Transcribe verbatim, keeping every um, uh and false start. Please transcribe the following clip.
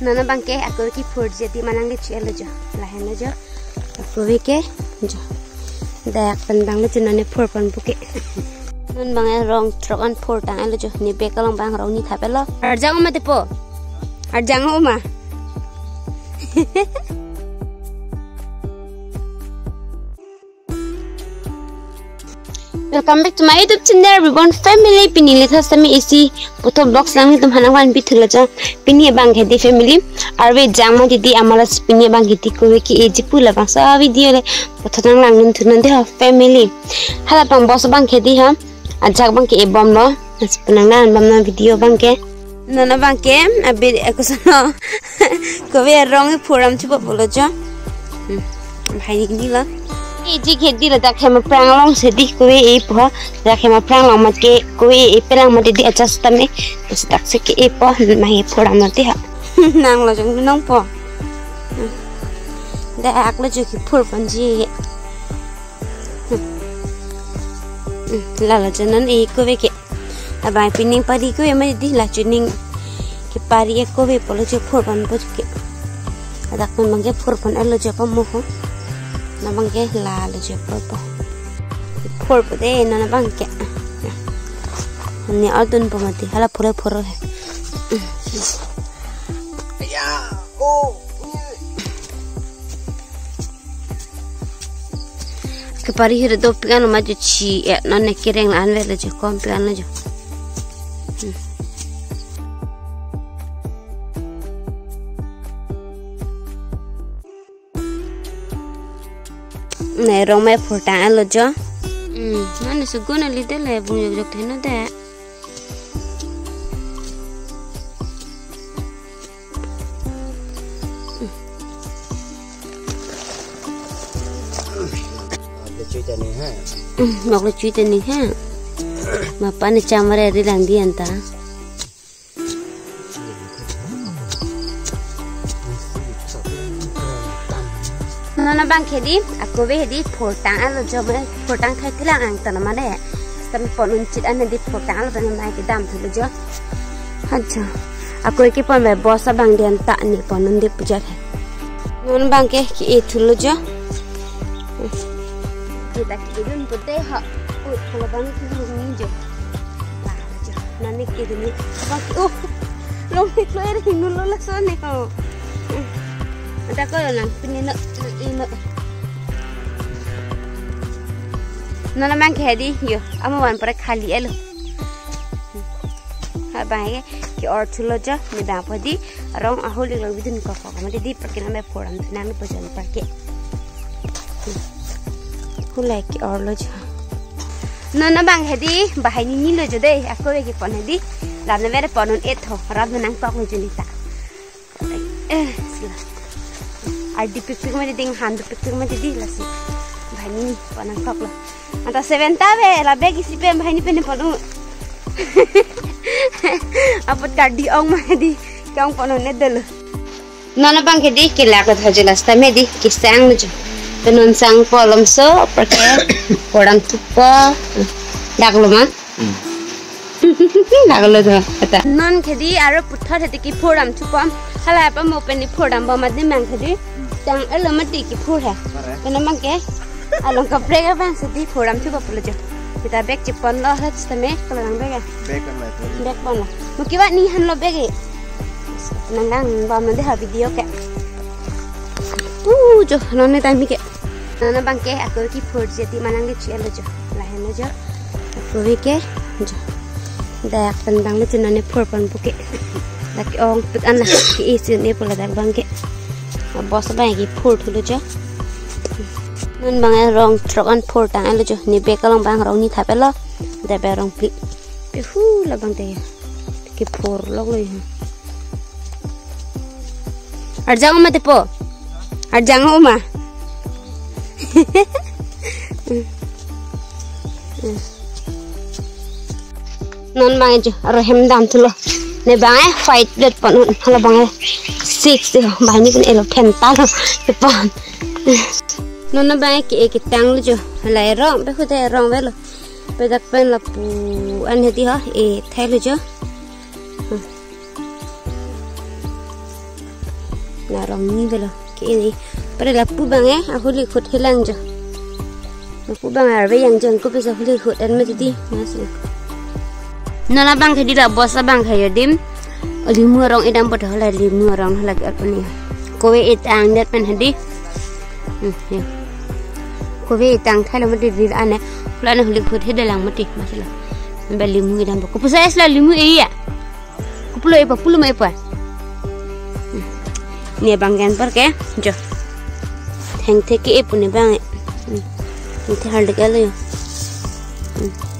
Non abang ke ako ke phurji ati manang le chi alo jo. Lahenlo jo. Ako ke jo. Dak pen abang le chinon ne phur pon puke. Non abang arong throk an phurtang alo jo. Ne bag along abang arong ni thap alo. Arjang uma tepo. Arjang uma. Welcome back to my YouTube channel, Reborn Family. Pini le thas tame isi puthot vlogs nangtum aphan nangvanpi thulo jo. Pini abang ke di family. Arve jang ma didi amala si pini abang ke di kove ke-e ji pu labangso video le puthot nang langdun thunon de ho family. Hala abang boss abang ke di ha. Ajak abang ke-e bomlo. Nasi penang nang bom nang video abang ke. Non abang ke, abi, eh, koson lo. Kove arong phurtang thupo pulo jo. Hmm. Bahai ni ni lo. E ji ke di ladak hem aphrang along si di kove e po. Ladak hem aphrang along mat ke kove e pelang mat di ajas tame. Ladak si ke-e po, mahi phurtang mat di ha. Nanglo jong nangpo. Hmm. Dak lo jo ke phur ponji. Hmm. Hmm. Lalo jo non e kove ke. Abang pining pari kove ma di la chining kepari e kove pulo jo phur ponpo ke. Ladak pen abang ke phur pon alo jo pamoho. Non abang ke lalo jo phurpo. Phurpo de non abang ke. Ne adun po mati hala phur phur he. Ya, oh. Kepari hira dopik an lo ma jo chi, eh, non ne kereng la-an velo jo, kompik an lo jo. Hmm. Ne arong ma phurtang alo jo. Hmm, non ne sugun ali de le bung jok jok theno de. Lok le chui ta ni ha. Hmm, lok le chui ta ni ha. Ma pa ne cham re ri lang di anta. Non abang ke di, ako ke di phurtang alo jo, me phurtang thai tilang ang tana mane. Stam pon un chit an di phurtang alo tana mai kedam thulo jo. Acha. Ako ke pon me boss abang di anta ne pon un di pujar he. Non abang ke ke-e thulo jo. Kita ke dun pute ha. Oh, kalau abang ke dun ni jo. Nani ke dun ni. Abang ke, oh. Long ni kloi ri nu lo lason ni ho. Ada ko lang pini no, ino. Non abang ke di, yo, amo wan pore khali alo. Ha abang ke ke-or thulo jo, ne abang po di, arong ahul ik lo bidun kok kok, ma di di parke nang phurtang thu nang po jon parke. Hulai ke-or lo jo. Non abang ke di, bahai ni ni lo jo de, ako ke pon he di, lam ne vere pon un-e tho, rat nang kok lo jo ni ta. Eh, sila. Ai di pikpik ma di ding han di pikpik ma di di lasi. Bahai ni pon nang kok lo. Anta seven ta ve, la bag isi pen bahai ni pen pon un. Apot kadi ong ma di, kong pon un-e dolo. Non abang ke di kelak lo tha jo last time di kesang lo jo. Penun sang po lomso, parke phurtang thupo. Dak lo ma. Hmm. Dak lo tho, kata. Non ke di aro puthot he di ke phurtang thupo. Hala pa mo pen di phurtang bom ma di abang ke di. Tang alo ma di ke phur he. Mare. Kena abang ke. Along kaprek abang si di phurtang thupo pulo jo. Kita bag chepon lo ha sitame, kalau nang bag ya. Bag kan lah itu. Bag pon lo. Muki wa ni han lo bag e. Nang nang bom nang de ha video ke. Uh, jo, non ne time ke. Non abang ke, ako ke phurji ati manang ke chi alo jo. Lahenlo jo. Ako ke, jo. Dak pen abang le chinon ne phur pon puke. Dak ong pik an la ke-e si un-e pu ladak abang ke. Boss abang ke phur thulo jo. Non abang arong throk an phurtang alo jo. Ne bag along abang arong ni thap alo. Dak bag arong phli. Pe hu labang te. Ke phur lok lo ya. Arjang uma tepo. Arjang uma. Non abang jo, aro hem dam thulo. Ne abang five plate pon un, hala abang six jo, abang ni pun eleven ta lo, ke pon. Non abang ke-e ketang lo jo, hala arong, pe huda arong velo. Pe dak pen lapu an he di ha, e thai lo jo. Hmm. La rong ni belo. Ke ini. Pare lapu abang eh, ahuli khut helang jo. Lapu abang arve yang jeng ko pisa huli khut an mati di. Mas. Non abang ke di la bos abang ke yo dim. Limu arong idam pot hala limu arong hala ke apuni. Kove itang det pen hadi. Hmm, ya. Kove itang thalo mati di ane. Hula ne huli khut hedalang mati masala. Ba limu idam pot. Ko pisa es la limu e ya. Ko pulo e pa, pulo ma e pa. Hmm. Ni abang ke anpar ke, jo. Thengthe ke e pu ni abang e. Hmm. Thengthe hal dek alo yo. Hmm.